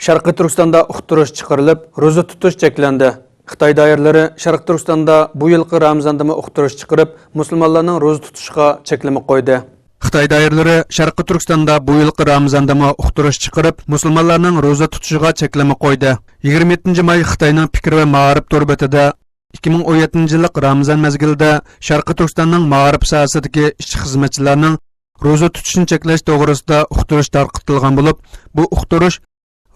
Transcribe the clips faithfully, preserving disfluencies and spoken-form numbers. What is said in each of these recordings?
شەرقىي تۈركىستاندا ئۇقتۇرۇش چىقىرىلىپ، روزا تۇتۇش چەكلەندى. خىتاي دائىرىلىرى شەرقىي تۈركىستاندا بۇ يىلقى رامىزاندىمۇ ئۇقتۇرۇش چىقىرىپ، مۇسۇلمانلارنىڭ روزا تۇتۇشىغا چەكلىمە قويدى. خىتاي دائىرىلىرى شەرقىي تۈركىستاندا بۇ يىلقى رامىزاندىمۇ ئۇقتۇرۇش چىقىرىپ، مۇسۇلمانلارنىڭ روزا تۇتۇشىغا چەكلىمە قويدى. يىگىرمە يەتتىنچى ماي خىتاينىڭ پىكىر ۋە مائارىپ تور بېتىدە ئىككى مىڭ ئون يەتتىنچى يىللىق رامىزان مەزگىلىدە شەرقىي تۈركىستاننىڭ مائارىپ ساھەسىدىكى ئىشچى-خىزمەتچىلەرنىڭ روزا تۇتۇشىنى چەكلەش توغرىسىدا ئۇقتۇرۇش تارقىتىلغان بولۇپ، بۇ ئۇقتۇرۇش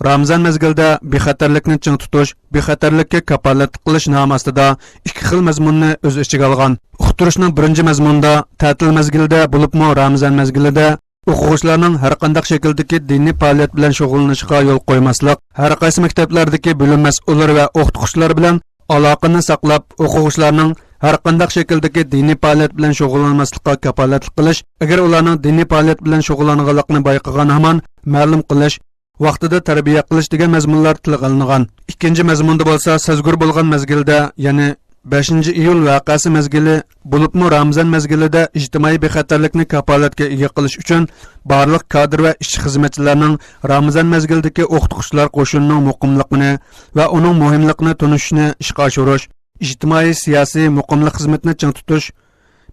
رامىزان مەزگىلىدە بىخەتەرلىكنى چىڭ تۇتۇش، بىخەتەرلىككە كاپالەتلىك قىلىش نامى ئاستىدا ئىككى خىل مەزمۇننى ئۆز ئىچىگە ئالغان. ئۇقتۇرۇشنىڭ بىرىنچى مەزمۇنىدا تەتىل مەزگىلىدە، بولۇپمۇ رامىزان مەزگىلىدە ئوقۇغۇچىلارنىڭ ھەرقانداق شەكىلدىكى دىنىي پائالىيەت بىلەن شۇغۇللىنىشىغا يول قويماسلىق، ھەر قايسى مەكتەپلەردىكى بۆلۈم مەسئۇللىرى ۋە ئوقۇتقۇچىلار بىلەن ئالاقىنى ساقلاپ، ئوقۇغۇچىلارنىڭ ھەرقانداق شەكىلدىكى دىنىي پائالىيەت بىلەن شۇغۇللانماسلىققا كاپالەتلىك قىلىش، ئەگەر ئۇلارنىڭ دىنىي پائالىيەت بىلەن شۇغۇللانغانلىقىنى بايقىغان ھامان مەلۇم قىلىش، ۋاقتىدا تەربىيە قىلىش دېگەن مەزمۇنلار تىلغا ئالىنغان. ئىككىنچى مەزمۇندا بولسا سەزگۈر بولغان مەزگىلدە، يەنى بەشىنچى ئىيۇل ۋەقەسى مەزگىلى، بولۇپمۇ رامىزان مەزگىلىدە ئىجتىمائىي بىخەتەرلىكنى كاپالەتكە ئىگە قىلىش ئۈچۈن بارلىق كادىر ۋە ئىشچى-خىزمەتچىلەرنىڭ رامىزان مەزگىلىدىكى ئوقۇتقۇچىلار قوشۇنىنىڭ مۇقىملىقىنى ۋە ئۇنىڭ مۇھىملىقىنى تونۇشۇشىنى ئىشقا ئاشۇرۇش، ئىجتىمائىي سىياسىي مۇقىملىق خىزمىتىنى چىڭ تۇتۇش،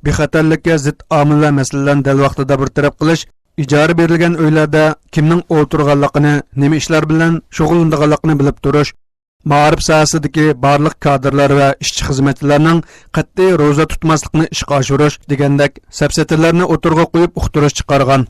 بىخەتەرلىككە زىت ئامىل ۋە مەسىلىلەرنى دەل ۋاقتىدا بىر تەرەپ قىلىش، ئىجارە بېرىلگەن ئۆيلەردە كىمنىڭ ئولتۇرغانلىقىنى، نېمە ئىشلار بىلەن شۇغۇللىنىدىغانلىقىنى بىلىپ تۇرۇش، مائارىپ ساھەسىدىكى بارلىق كادىرلار ۋە ئىشچى-خىزمەتچىلەرنىڭ قەتئىي روزا تۇتماسلىقنى ئىشقا ئاشۇرۇش دېگەندەك سەپسەتىلەرنى ئوتتۇرىغا قويۇپ ئۇقتۇرۇش چىقارغان.